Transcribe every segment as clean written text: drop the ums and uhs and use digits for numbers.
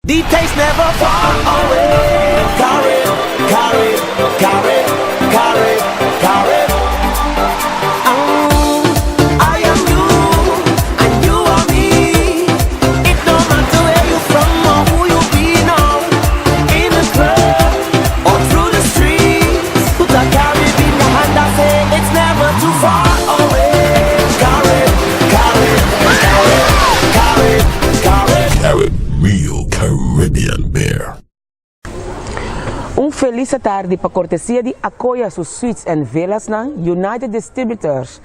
The taste never far away. Carib, Carib, Carib, Carib, Carib. Oh, I am you, and you are me. It don't matter where you from or who you be now. In the club or through the streets. Put a Carib in your hand and say it's never too far away. Carib, Carib, Carib, Carib, Carib. Carib Real Caribbean Beer. Un felis tardi pa kortesia di Akoya su Suites and Villas nan United Distributors.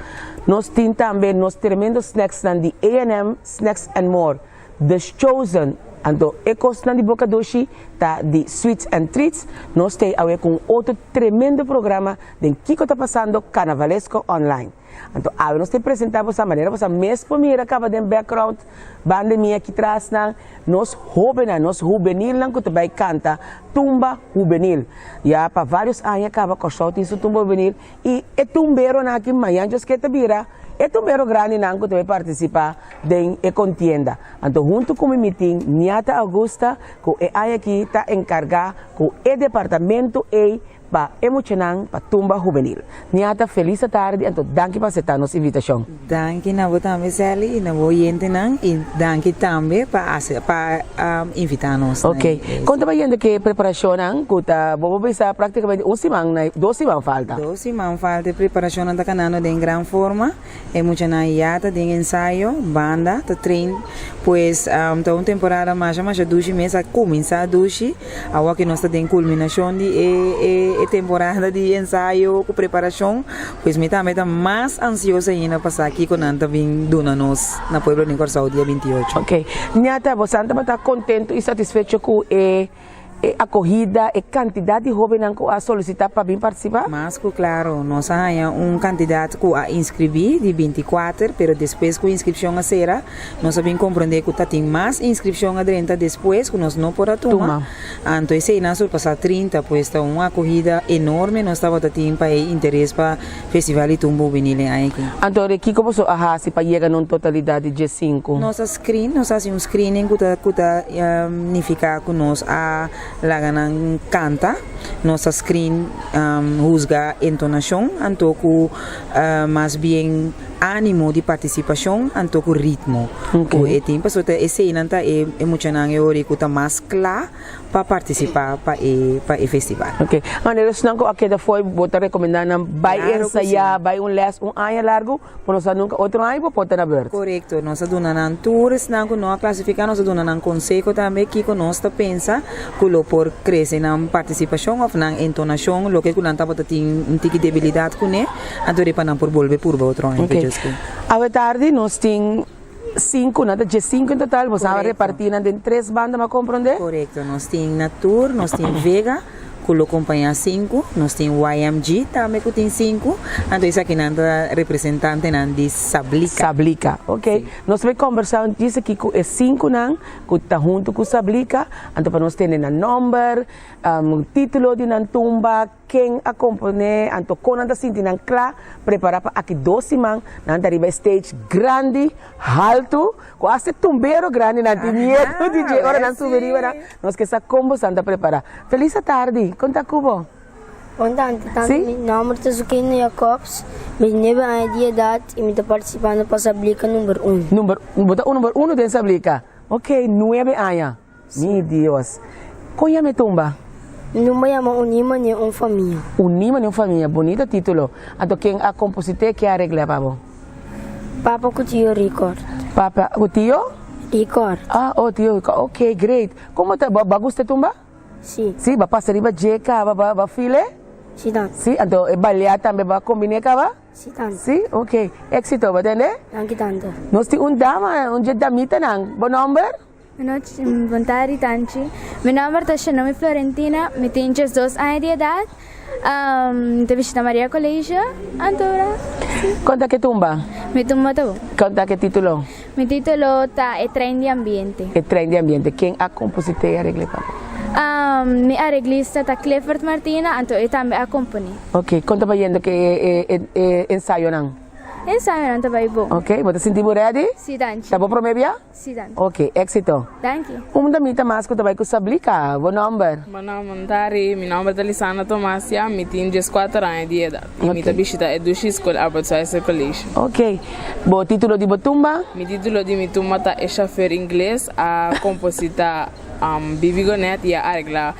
Nos tin tambe nos tremendo snacks nan di A&M Snacks and More. The Chosen. Anto e kosnan di boka dushi ta di Sweets and Treats. Nos t'ei awe ku un otro tremendo programa den Kiko Ta Pasando Carnavalesco Online. Anto awe nos ta presentá boso manera boso mes por mira kaba den background banda mi aki tras nan nos hóbennan, nos hubenilnan ku ta bai kanta tumba hubenil. Ya pa vários aña kaba Kòrsou tin su tumba hubenil i e tumberonan aki mañan djos ke ta bira e tumbero grandinan ku ta bai partisipá den e kontienda. Anto huntu ku mi mi tin Niata Augusta ku e aña aki ta enkargá ku e departamento ei pa e muchanan pa tumba hubenil. Niata, felis atardi anto danki pa aseptá nos invitashon. Danki na bo tambe Sally y na bo oyentenan y danki tambe pa pa invita nos na Ok, kon ta bayendo ke preparashonnan ku ta bo por bisa praktikamente un siman na dos siman falta? Dos siman falta e preparashonnan ta kanando den gran forma. E muchanan ya ta den ensayo, banda ta train, pues ta un temporada masha masha dushi mes, a cuminsa dushi, awor cu nos ta den culminacion di e e temporada di ensayo cu preparacion, pues mi tambe ta mas ansioso ainda pa sa kico nan ta bin duna nos na Pueblo di Corsou dia 28. Ok, Ñata, bosan tabata contento y satisfecho cu e E akohida, e kantidat di hóbennan ku a solisitá pa bin partisipá? Mas ku klaro, nos a haña un kantidat ku a inskribí di 24, pero despues ku inskripshon a sera, nos a bin komprondé ku ta tin mas inskripshon a drenta despues ku nos no por a tuma. Anto eseinan a surpasá 30, pues ta un akohida enorme nos tabata tin pa e interes pa Festival di Tumba Hubenil e aña aki. Anto di kiko boso a hasi pa yega na un totalidat di 15? Nos a screen, nos a hasi un screening ku ta ku ta nifiká ku nos a laga nan kanta, nos a screen husga entonashon anto ku mas bien ánimo di partisipashon anto ku ritmo ku e tin pasobra ta eseinan ta e muchanan e ora ku ta mas kla pa partisipá pa e pa e festival. Ok. Manera esnan ku a keda fo'i bo ta rekomendá nan bai Klaro ku si. ensayá, bai un lès un aña largu, por nos sa nunka otro aña bo por ta na bèrt. Korekto. Nos a duna nan tur esnan ku no a klasifiká, nos a duna nan konseho tambe kiko nos ta pensa ku lo por krese nan partisipashon òf nan entonashon, loke ku nan tabata tin un tiki debilidat kuné, anto di pa nan por bolbe purba otro aña. Ok. Awe tardi nos tin Sinku, nan ta 15 en total, bo sa repartí nan den tres banda, mi a komprondé? Korekto, nos tin Natur, nos tin Vega ku lo kompañá sinku, nos tin YMG tambe ku tin sinku, anto esakinan ta representantenan di Sablika. Sablika, ok. Nos ta bai kombersá un djis aki ku e sinkunan ku ta huntu ku Sablika, anto pa nos tende nan nòmber, título di nan tumba, Ken a komponé, anto kon nan ta sinti nan kla prepará pa aki dos siman nan ta riba e stage grandi, haltu, ku asta e tumbero grandi nan tin miedu di dje ora nan subi riba nan. Nos ke sa kon bosan ta prepará. Felis atardi, kon ta ku bo? Bon tanti, tanti mi nòmber ta Zuquino Jacobs, mi tin nuebe aña di edat i mi ta partisipando pa Sablika number uno. Number, bo ta number uno den Sablika? Ok, nuebe aña. Mi Dios. Kon yama e tumba? Mi tumba yama Uní Manera un Famia. Uní Manera un Famia, bunita título. Anto ken a komposit'é, ken a regl'é pa bo? Papa ku tio Ricord. Papa ku tio? Ricord. Ah, oh tio Ricord, ok, great. Komo ta, bo a gusta e tumba? Si. Si, bo a pasa riba dje kaba, bo a fil'é? Si, tante. Si, anto e baliá tambe bo a kombiné kaba? Si tante. Si, ok. Éksito, bo tende? Danki tante. Nos tin un dama, un dje damitanan. Bo nòmber? Anochi, bon tardi tanchi. Mi nomber ta Shanomi Florentina, mi tin 12 aña di edat. Mi ta bishita Maria College, anto si. Konta ke tumba? Mi tumba ta bon. Konta ke titulo? Mi titulo ta E Trein di Ambiente. E Trein di Ambiente. Ken a komposit'é i aregl'é pa bo? Mi areglista ta Clifford Martina, anto e tambe a komponé. Ok, kon ta bayendo ke e ensayonan? Ensayonan ta bai bon. Ok, bo ta sinti bo ready? Si, danki. Ta bo prome bia? Si, danki. Ok, éxito. Danki. Un damita mas ku ta bai ku Sablika, bo nomber? Bo nomber Tari, mi nomber ta Lisandra Tomasia, mi tin dieskuater aña di edat i mi ta bishita e dushi skol Albert Schweitzer College. Ok, bo titulo di bo tumba? Mi titulo di mi tumba ta E Chauffeur Ingles, a komposita Bibi Gonet i a aregla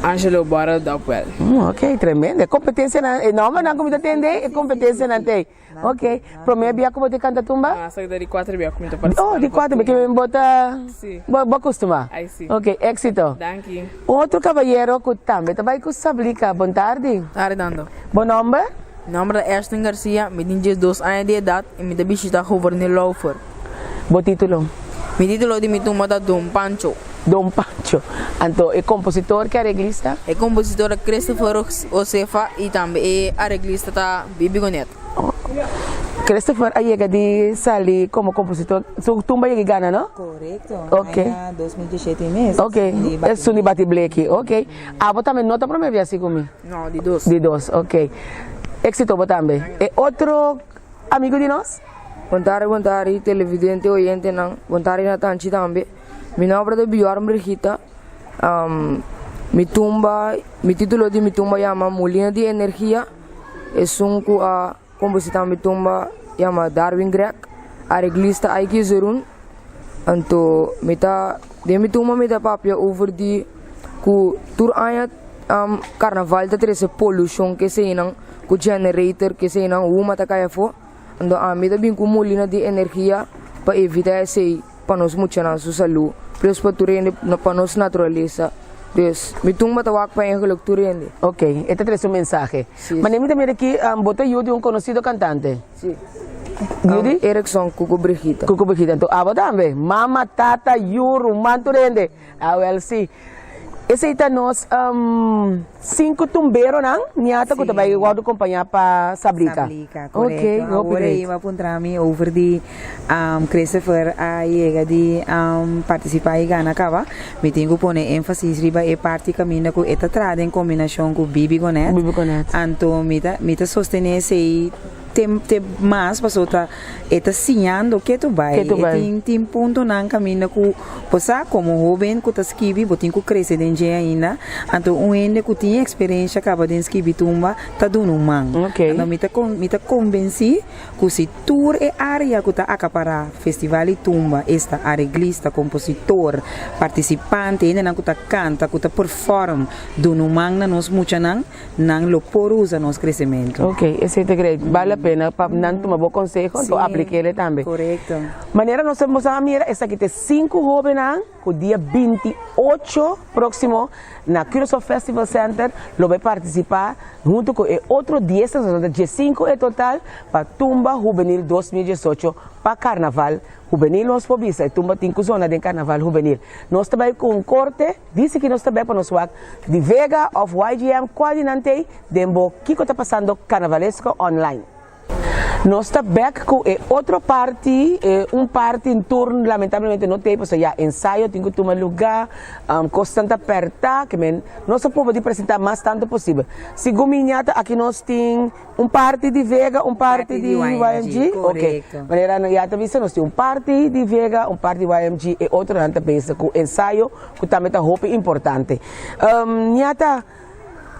Angelo Borrell Dopwell. Ok, tremendo. E kompetensianan, e nombernan ku mi ta tende, e kompetensianan ta ei. Ok, prome bia ku bo ta kanta tumba? No, esaki ta di kuater bia ku mi ta partisipá. Oh, di kuater bia, ke bo ta Si. bo kustumá? Ai si. Ok, éksito. Danki. Un otro kabayero ku tambe ta bai ku Sablika, bon tardi. Tardi Nando. Bo nòmber? Mi nòmber ta Ashton Garcia, mi tin diesdos aña di edat i mi ta bishita Gouverneur Lauffer. Bo título? Mi título di mi tumba ta Don Pancho. Don Pancho. Anto e kompositor ke areglista? E kompositor ta Christopher Osefa i tambe e areglista ta Bibi Gonet. Christopher a yega di sali komo kompositor, su tumba yega i gana no? Korekto, Ok. aña 2017 mes. Ok, esun di Bati Bleki, ok. Abo tambe no ta prome bia si ku mi? No, di dos. Di dos, ok. Éxito bo tambe. E otro amigo di nos? Bon tardi, bon tardi televidente oyentenan, bon tardi na tanchi tambe. Mi nomber ta Bjorn Brigita. Mi tumba, mi titulo di mi tumba yama Molina di Energia. Esun ku a kompositá mi tumba yama Darwin Greg, areglista Aiki Zerun. Anto mi ta, den mi tumba mi ta papia over di ku tur aña karnaval ta trese polushon keseinan ku generator keseinan huma ta kai afó. Anto ami ta bin ku molina di energia pa evitá esei pa nos muchanan su salú, plus pa tur hende, pa nos naturalesa. Dus, mi tumba ta wak pa engeluk tur hende. Ok, e ta trese un mensahe. Si. Manera mi ta mira aki, bo ta yu di un konosido kantante? Si. Yu di? Erickson Cuco Brigita. Cuco Brigita. Anto abo tambe? Mama, tata, yu, ruman, tur hende. Awel si. Esei ta nos sinku tumberonan ñata ku ta bai wòrdu kompañá pa Sablika. Sablika, korekto. Awor ei bo a puntra mi over di Christopher a yega di partisipá i gana kaba. Mi tin ku pone énfasis riba e parti kaminda ku e ta traha den kombinashon ku Bibi Gonet. Bibi Gonet. Anto mi ta mi ta sostené esei te te mas pasobra ta E ta siñando ke tu bai. Ke tu bai. E tin tin puntonan kaminda ku bo sa komo hoben ku ta skibi bo tin ku krese den dje ainda. Anto un hende ku tin eksperensha kaba den skibi tumba ta duna un man. Oké. Anto mi ta kon mi ta konbensí ku si tur e área ku ta akapará festival di tumba, esta areglista, kompositor, partisipante, hendenan ku ta kanta, ku ta perform, duna un man na nos muchanan, Nan lo por usa nos crecemento. Ok, esey ta great. Bal la pena pa nan tuma bo conseho anto aplik'ele tambe. Corecto. Manera nos a a mira esaki ta e sinku hobennan cu dia 28 proximo na Curaçao Festival Center lo bay participa hunto cu e otro dies, esaki ta diesinku e total, pa Tumba Hubenil 2018 pa Carnaval Hubenil. Nos por bisa e tumba tin cu zona den Carnaval Hubenil. Nos ta bay cu un corte. Dice ki nos ta bai pa nos wak di Vega of YGM cual di nan t'ey den bo Kico ta pasando Carnavalesco online. Nos ta bek cu e otro parti, e un parti en turn lamentablemente no t'ey pasobra ya ensayo tin cu tuma luga, cosnan ta perta, ke men nos a proba di presenta mas tanto posibel. Segun mi ñata aki nos tin Un parti di Vega, un parti di YMG. Ok. Manera nan ya ta bisa, nos tin un parti di Vega, un parti di YMG, e otronan ta bezig ku ensayo, ku tambe ta hopi importante. Ñata,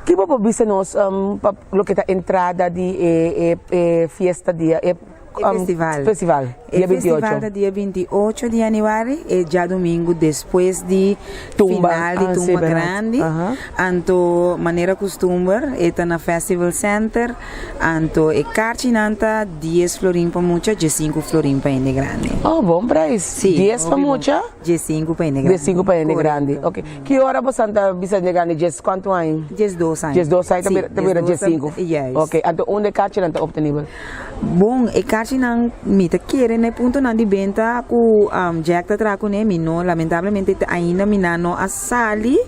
ki bo por bisa nos pa loke ta entrada di e e fiesta dia, e E festival. festival, E dia binti festival ocho? ta dia binti ocho di januari, e djadumingu despues di Tumba. final di Ah, sí, Tumba berdad. Grandi. Aha. Anto manera kustumber e ta na Festival Center, anto e karchinan ta dies florin pa mucha, diesinku florin pa hende grandi. Oh, bon prijs. Sí, Dies pa hopi bon. mucha? Diesinku pa hende grandi. Diesinku pa hende grandi. Korekto. Ok. Ki ora bo san ta bisa hende grandi? Dies kuantu aña? Diesdos aña. Diesdos aña ta Sí, bira ta bira diesdos ta diesinku. Yes. Ok, anto unda e karchinan ta optenibel? Bon, e karchi. Karchinan mi ta kere na e puntonan di benta ku Jack ta traha kuné, mi no lamentablemente te ainda mi nan no a sali,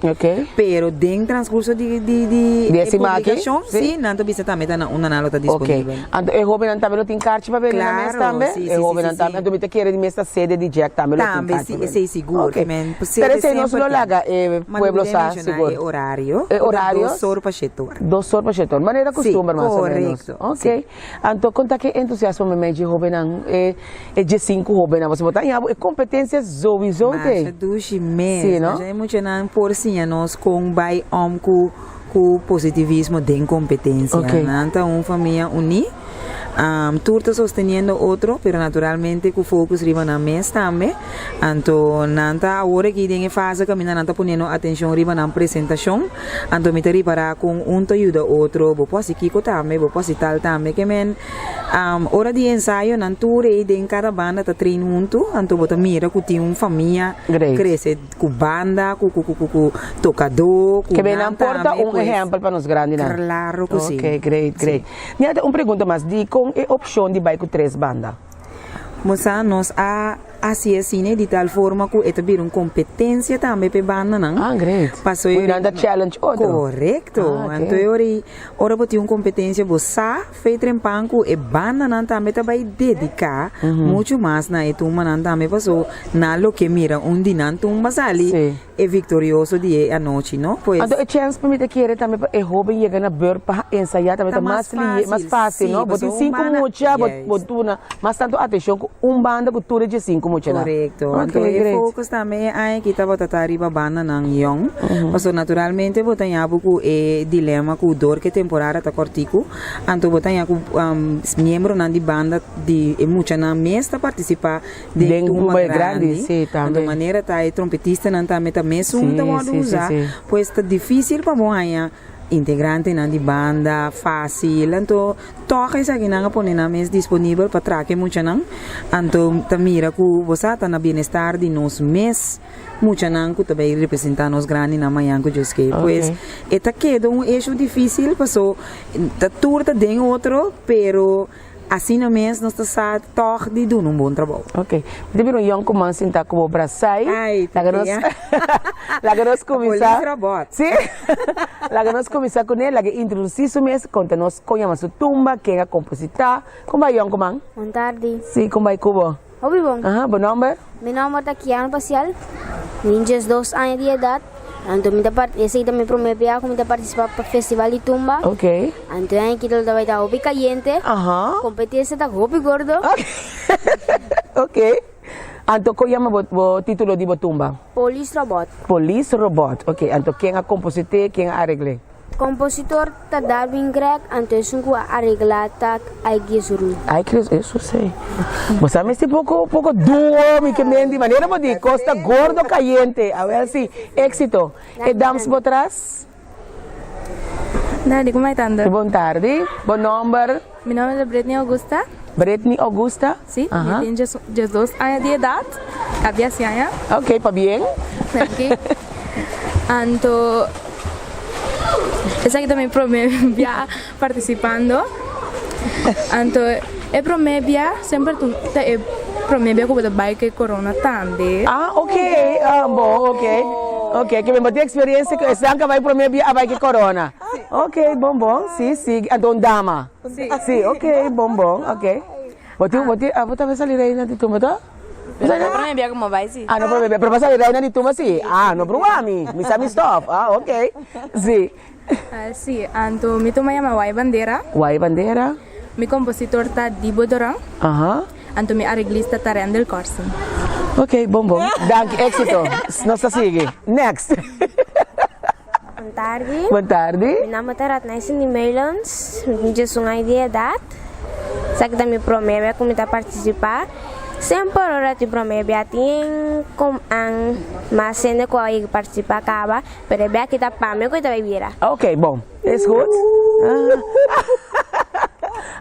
pero den transkurso di di di Di e e siman aki? publikashon Si. si nan ta bisa tambe ta na unda nan lo ta Ok. disponibel. Anto e hóbennan tambe lo tin karchi pa bende nan mes Klaro, tambe? si, E si, si, hóbennan si, tambe. si. Anto mi ta kere di mes ta sede di Jack tambe lo tin Tambe karchi si, pa bende. esei sigur. Ok. Men, Pero sede esei nos semper lo tin. laga e Ma pueblo lo sa menshoná sigur. e orario, E ku ta orario? dos or pa shete or. Dos or pa shete or. Manera Si, kustumber mas o menos. korekto, Ok. si. Anto kon ta ke entusiasmo meimei dje hóbennan, e e djesinku hóbennan? Pasobra bo ta haña bo e kompetensia souiso te. Masha dushi mes. Sí, no? Masha e muchanan por siña nos kon bai om ku ku positivismo den kompetensia. Ok. Nan ta un famia uní. Tur ta sosteniendo otro, pero naturalmente ku focus riba nan mes tambe. Anto nan ta awor aki den e fase kaminda nan ta poniendo atenshon riba nan presentashon. Anto mi ta ripará kon un ta yuda otro, bo por hasi kiko tambe, bo por hasi tal tambe. Ke men ora di ensayo nan tur ei den kada banda ta train huntu, anto bo ta mira ku tin un famia Great. krese ku banda, ku ku ku ku tokadó, ku Ke men nan nan por ta tambe, un pues ehèmpel pa nos grandinan. Klaro ku si. Ok, great, great. Mi a ta un pregunta mas, dikon e opshon di bai ku tres banda? Bo sa, nos a hasi asina di tal forma ku e ta bira un kompetensia tambe pa e bandanan. Ah, great. Paso Ku nan ta challenge otro. Korekto. Ah, ok. Anto e ora ei, ora bo tin un kompetensia bo sa fe trempan ku e bandanan tambe ta bai dediká muchu mas na e tumbanan tambe paso nan lo ke mira un di nan tumba sali. Sí. E victorioso di e anochi, no? Pues. Anto e chèns pa mi ta kere tambe pa e hoben yega na beurt pa ensayá tambe ta mas lihe, mas fásil, no? Bo tin sinku mucha, bo bo duna mas tantu atenshon ku un banda ku tur e diesinku muchanan. Korekto. Anto e focus tambe e aña aki tabata ta riba bandanan yòn, pasobra naturalmente bo ta haña bo ku e dilema ku dor ku e temporada ta kòrtiku, anto bo ta haña ku miembronan di banda di e muchanan mes ta partisipá Den tumba grandi, anto manera ta e trompetistanan tambe ta mesun ta wòrdu usá, pues ta difísil pa bo haña integrantenan di banda fásil, anto tòg esakinan a pone nan mes disponibel pa traka e muchanan, anto ta mira ku bo sa ta na bienestar di nos mes muchanan ku ta bai representá nos grandinan mañan ku Dios ke. Pues e ta keda un eshu difísil paso ta tur ta den otro, pero. Asina mes nos ta sa tòg di duna un bon trabou. Ok. Mi ta bira un yònkuman sintá ku bo brasai. Ai, ta Laga nos kea. Laga nos kuminsá. Polis robot. Sí. Laga nos kuminsá kuné. Laga e introdusí su mes, konta nos kon yama su tumba, ken a kompositá. Kon bai yònkuman? Bon tardi. Sí, kon bai ku bo? Hopi bon. Aha, bo nòmber? Mi nòmber ta Kiano Pasial, mi tin diesdos aña di edat, anto mi ta part esei ta mi promé bia ku mi ta partisipá pa festival di tumba. Ok. Anto e aña aki lo ta bai ta hopi kayente. Aha. Kompetensia ta hopi gordo. Ok. Ok. Anto kon yama bo bo titulo di bo tumba? Polis Robot. Polis Robot. Ok, anto ken a komposit'é, ken a aregl'é? Kompositor ta Darwin Gregg anto esun ku a areglá ta Aigis Ru. Aigis, eso si. Bo sa mester poko poko duo mi ke men di manera bo di kos ta gordo kayente. Awel si, éxito. E dams bo tras? Tardi, como ta anda? Bon tardi. Bo nomber? Mi nomber ta Britney Augusta. Britney Augusta? Si, mi tin diesdos aña di edat, kabi hasi aña. Ok, pabien. Danki. Anto, esaki ta mi prome bia partisipando. Anto, e prome bia semper ta e prome bia ku bo ta bai ku e korona tambe. Ah, ok, ah, bon, ok. Ok, ke mi bo tin eksperensia ku esnan ku a bai prome bia a bai ku e korona. Ok, bon, bon, si, si. Anto un dama. Si. Si, ok, bon bon, ok. Bo tin, bo tin, abo tambe sali reina di tumba to? Pero no prome bia como bai si. Ah, no prome bia, pero bo sali reina di tumba si? Ah, no brua mi, mi sa mi stof. Ah, ok. Si. Si, anto mi tumba yama Wai Bandera. Wai Bandera. Mi compositor ta Dibo Doran. Aha. Anto mi areglista ta Rendel Corsen. Ok, bon bon. Danki, éxito. Nos ta sigui. Next. Bon tardi. Bon tardi. Mi nomber ta Ratnay Cindy Meulens, mi tin diesun aña di edat. Esaki ta mi prome bia ku mi ta partisipá. Semper ora tin prome bia tin kom an mas hende ku a yega partisipá kaba, pero e bia aki ta pa mi ku ta bai bira. Ok, bon. Is goed.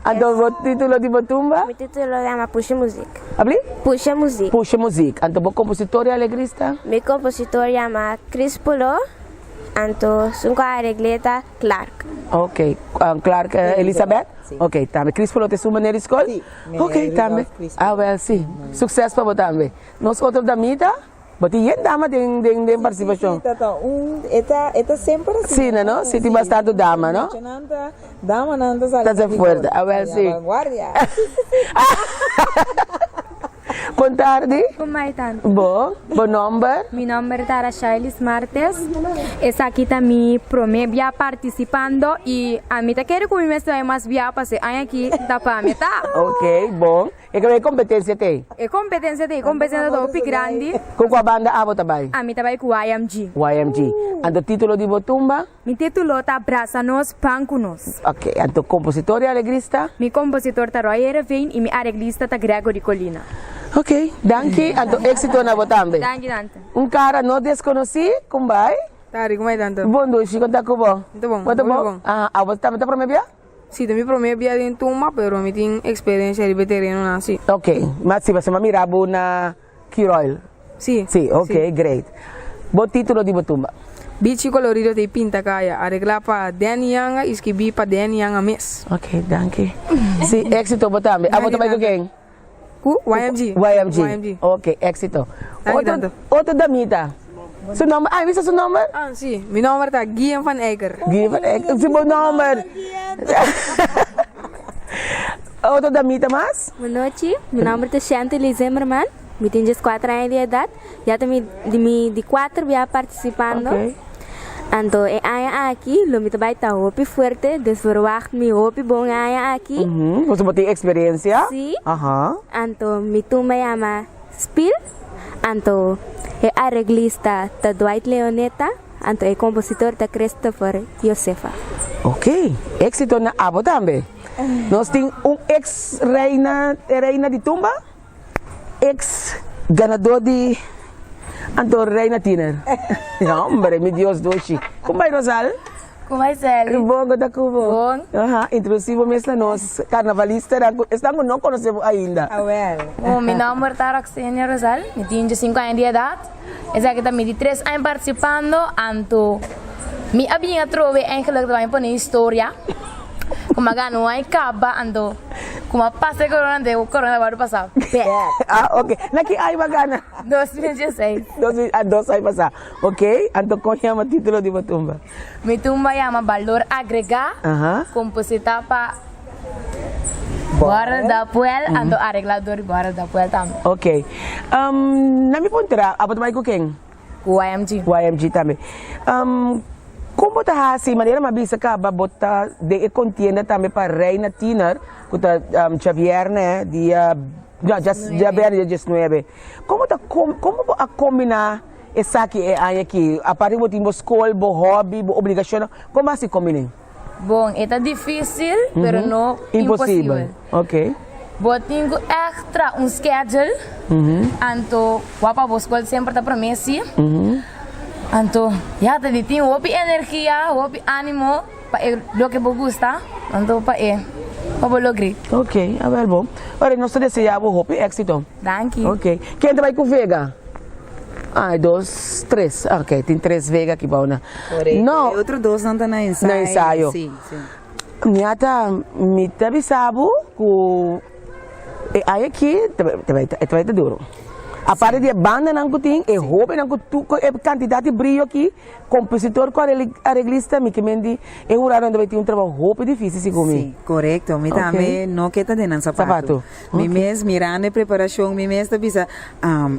Anto bo titulo di bo tumba? Mi titulo yama Pusha Muzik. Abli? Pusha Muzik. Pusha Muzik. Anto bo kompositor i alegrista? Mi kompositor yama Chris Pulo. Anto esun ku a aregl'é ta Clark. Ok, Clark Elizabeth? Ok, tambe. Crispo lo ta esun meneer di skol? Sí, meneer Ok, tambe. Rudolf Crispo. Ah, wel, sí. Sukses pa bo tambe. Nos otro damita, bo tin yen dama den den den partisipashon. Sí, ta ta un, e ta e ta semper asina. Sí, no? Sí, tin bastante dama, no? Muchanan ta, damanan ta sali Ta ser fuerte. Ah, wel, sí. Vanguardia. Bon tardi. Bon mai tanto. Bo, bo nomber? Mi nomber ta Rashailis Martes. Esaki ta mi prome bia participando y ami ta kere cu mi mester bai mas bia pasobra e aña aki ta pa mi ta. Ok, bon. E kaba e competencia t'ey? E competencia t'ey, e competencia ta hopi grandi. Cu cua banda abo ta bai? Ami ta bai cu YMG. YMG. Anto titulo di bo tumba? Mi titulo ta Brasa nos, pan ku nos. Ok, anto kompositor i areglista? Mi kompositor ta Roy Heerenveen i mi areglista ta Gregory Colina. Ok, danki, anto éksito na bo tambe. Danki tante. Un kara no deskonosí, kon bai? Tardi, kon bai tante? Bon dushi, kon ta ku bo? Mi ta bon, Bo ta hopi bon? bon. Aha, abo tambe ta promé bia? Si, ta mi promé bia den tumba, pero mi tin eksperensia riba e terenonan si. Ok, ma si pasobra mi a mira bo na Curoil. Si. Si, ok, great. Bo titulo di bo tumba? Bichi colorido ta e pinta caya, aregla pa Danny Yanga y scribi pa Danny Yanga mes. Ok, danki. Si, exito bo tambe. Abo ta bai cu ken? Cu YMG. YMG. YMG. Ok, exito. Danki Otro, tanto. otro damita. Su nomber, ah, bisa su nomber? Ah, si. Mi nomber ta Guillem van Eycker. Guillem van Eycker, si bo nomber. Otro damita mas? Bunochi, mi nomber ta Chantilly Zimmerman. Mi tin dieskuater aña di edat, ya ta mi di mi di kuater bia partisipando. Ok. Anto e aña aki lo mi ta bai ta hopi fuerte, dus verwacht mi hopi bon e aña aki. Mhm, boso bo tin eksperensia? Sí. Aha. Anto mi tumba yama Spil, anto e areglista ta Dwight Leoneta, anto e kompositor ta Christopher Josefa. Ok, éksito na abo tambe. Nos tin un eks reina, reina di tumba? Ex ganador di anto Reina Tiener. Hombre, mi Dios dushi. Con bai Rosal? Con bai Sally? Bon, con ta cu bo? Bon. Aha, introduci bo mes na nos carnavalista, esnan cu no conoce bo ainda. Awel. Bon, mi nomber ta Roxenia Rosal, mi tin diescinco aña di edad. Esaki ta mi di tres aña participando, anto mi a bin atrobe eigenlijk ta bai pone historia. Como a gana un aña caba, anto como a pasa e corona, anto e corona ta wòrdu pasá bèk. Ah, ok. Na ki aña bo a gana? 2016. Ah, dos aña pasá. Ok, anto kon yama título di bo tumba? Mi tumba yama Balor Agregá, kompositá pa Borrel Dapuel, anto areglá dor di Borrel Dapuel tambe. Ok. Na mi puntra, abo ta bai ku ken? Ku YMG. YMG tambe. Kon bo ta hasi, manera mi a bisa kaba, bo ta den e kontienda tambe pa Reina Tiener, ku ta djabièrnè dia, no, djabièrnè dia diesnuebe. Kon bo ta, kon bo a kombiná esaki e aña aki? Aparte ku bo tin bo skol, bo hòbi, bo obligashonnan, kon bo a hasi kombiné? Bon, e ta difícil, pero no imposibel. Ok. Bo tin ku ègt traha un schedule, anto wak pa bo skol semper ta promé sí. Anto, ya ta di tin hopi energia, hopi ánimo pa e loke bo gusta, anto pa e pa bo logr'é. Ok, awel bo. Ora, nos ta deseá bo hopi éksito. Danki. Ok. Ken ta bai ku Vega? Ai, dos, tres. Ok, tin tres Vega aki bou na. Correcto. No. E otro dosnan ta na ensayo. Na ensayo. Sí, sí. Mi a ta, mi ta bisa bo ku e aña aki ta bai, ta bai, ta bai ta duro. Aparte di e bandanan ku tin, e hobennan ku tu, ku e kantidat di brio aki, Kompositor ku areglista mi ke men di e huradonan ta bai tin un trabou hopi difísil segun mi. Sí, korekto. Mi tambe no ke ta den nan sapatu. Mi mes mirando e preparashon mi mes ta bisa,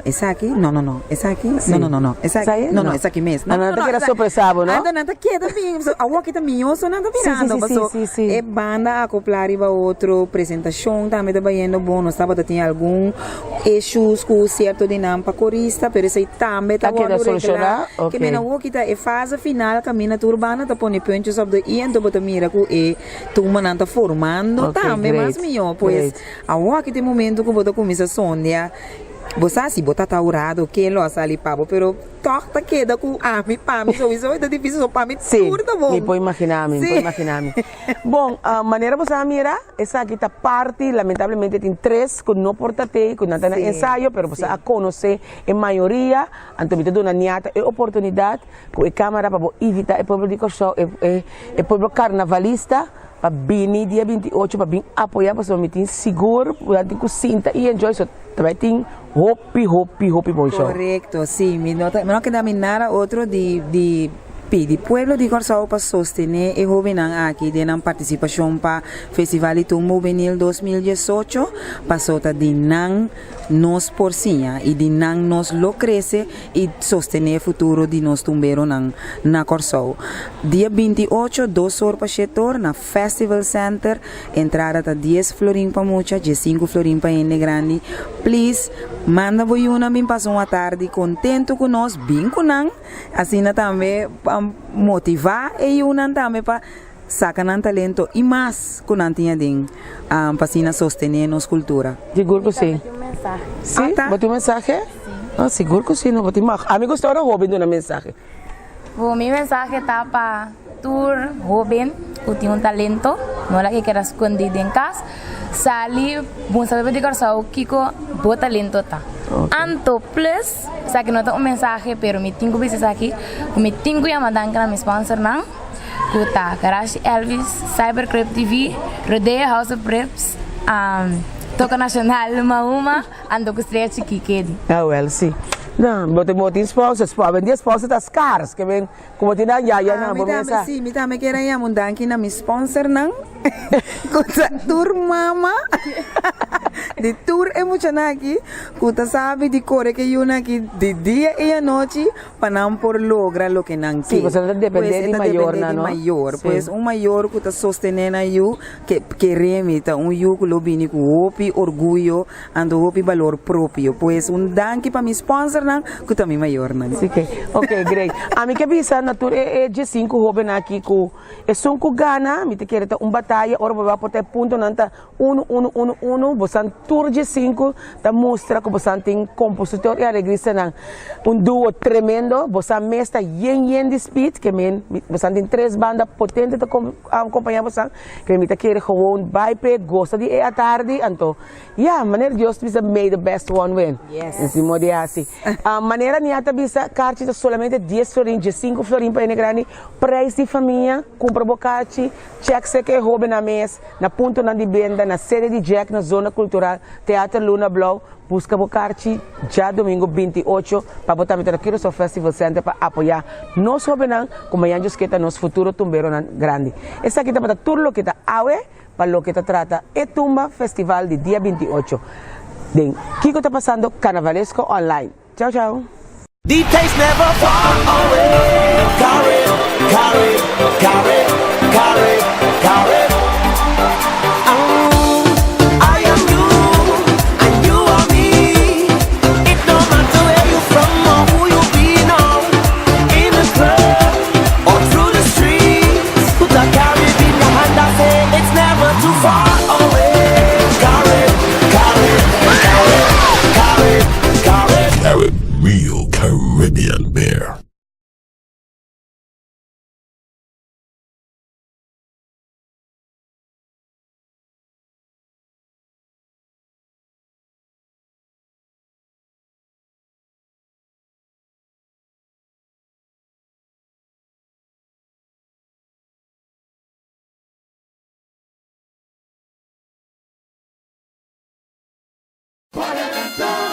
esaki? No, no, no. Esaki? No, no, no, no. Esaki? No, no, esaki mes. No, no, no. Nan ta keda sorpresa bo, no? Anto nan ta keda bin, awor ki ta mihó so nan ta mirando. Paso e banda a akoplá riba otro, presentashon tambe ta bayendo bon. Nos tabata tin algun issues ku sierto di nan pa korista, pero esei tambe ta wòrdu reglá. Ke men awor ki ta e fase final kaminda tur banda ta pone puntjes op de i anto bo ta mira ku e tumbanan ta formando tambe mas mihó. Pues awor aki ta e momento ku bo ta kuminsá sondia. Bo sa si bo ta ta hurado ke lo a sali pa bo, pero tòg ta keda ku ami pa mi souiso e ta difísil so pa mi tur ta bon. Mi por imaginá mi, mi por imaginá mi. Bon, manera bo sa mira, esaki ta parti, lamentablemente tin tres ku no por ta tei, ku nan ta na ensayo, pero bo sa a konosé e mayoria, anto mi ta duna Niata e oportunidat ku e kámara pa bo invitá e pueblo di Kòrsou, e pueblo karnavalista pa bini dia 28 pa bin apoyá pasobra mi tin sigur ku nan tin ku sinta i enjoy so ta bai tin hopi hopi hopi bon show. Korekto, si, mi no ta mi no keda mi nada otro di di pidi pueblo di Kòrsou pa sostené e hóbennan aki den nan partisipashon pa Festival di Tumba Hubenil 2018 paso ta di nan nos por siña i di nan nos lo krese i sostené futuro di nos tumberonan na Kòrsou. Dia 28, dos or pa shete or na Festival Center. Entrada ta dies florin pa mucha, diesinku florin pa hende grandi. Please, manda bo yunan bin pasa un atardi kontentu ku nos, bin ku nan, asina tambe pa motivá e yunan tambe pa saka nan talento i mas ku nan tin aden pa asina sostené nos kultura. Sigur ku si. Si? Bo tin un mensahe? Ah, sigur ku si. No, bo tin mag. Ami gusta ora hoben duna mensahe. Bo, mi mensahe ta pa tur hoben ku tin un talento, no laga e keda skondí den kas, sali bunsa pueblo di Kòrsou kiko bo talento ta. Anto plus, esaki no ta un mensahe pero mi tin ku bisa esaki, ku mi tin ku yama danki na mi sponsornan. Ku ta Garage Elvis, Cybercrib TV, Rodeo House of Ribs, Toka Nacional Mahuma, anto ku Strea Chikí Kedi. Ah wel si. No, bo tin bo tin sponsor, awendia sponsor ta scars, ke men ku bo tin nan yaya nan bo mesa. Si, mi tambe kier a yama un danki na mi sponsornan, ku ta tur mama di tur e muchanan aki ku ta sabi di kore ku e yunan aki di dia i anochi pa nan por logra loke nan Sí, ke. pasobra ta Pues depende e di ta depende mayornan, di no? mayor. Sí. Pues un mayor ku ta sostené nan yu, ke kere mi ta un yu ku lo bini ku hopi orguyo anto hopi balor propio. Pues un danki pa mi sponsornan ku ta mi mayornan. Sí ke. Ok, great. Ami ke bisa na tur e e diesinku hóbennan aki ku esun ku gana, mi ta kere ta un bataya ora bo bai por ta e puntonan ta Unu, unu, unu, unu, bosan tur diesinku ta mustra ku bosan tin kompositor i areglistanan. Un duo tremendo, bosan mes ta yen yen di speed, ke men bosan tin tres banda potente ta akompañá bosan, ke men mi ta kere gewoon bai p'e gosa di e atardi, anto ya, manera Dios ta bisa may the best one win. Yes. Di modo di hasi. Manera Nia ta bisa, karchi ta solamente dies florin, diesinku florin pa hende grandi, prijs di famia, kumpra bo karchi. Check seke e hobennan mes na puntonan di benta na sede di Jack na Zona Cultural, Teater Luna Blou. Busca bo karchi djadomingo 28 pa bo tambe ta na Curaçao Festival Center pa apoya nos hobennan ku mañan djos ke ta nos futuro tumberonan grandi. Esaki tabata tur loke ta awe pa loke ta trata e Tumba Festival di dia 28 den Kiko ta Pasando Carnavalesco Online. Chao chao. The taste never far away. Carib, Carib, Carib, Carib, Carib. Oh, I am you and you are me. It don't matter where you from or who you be now. In the club or through the streets. Put a Carib in your hand and say it's never too far away. Carib, Carib, Carib, Carib, Carib. Carib Real Caribbean Beer. Para cantar.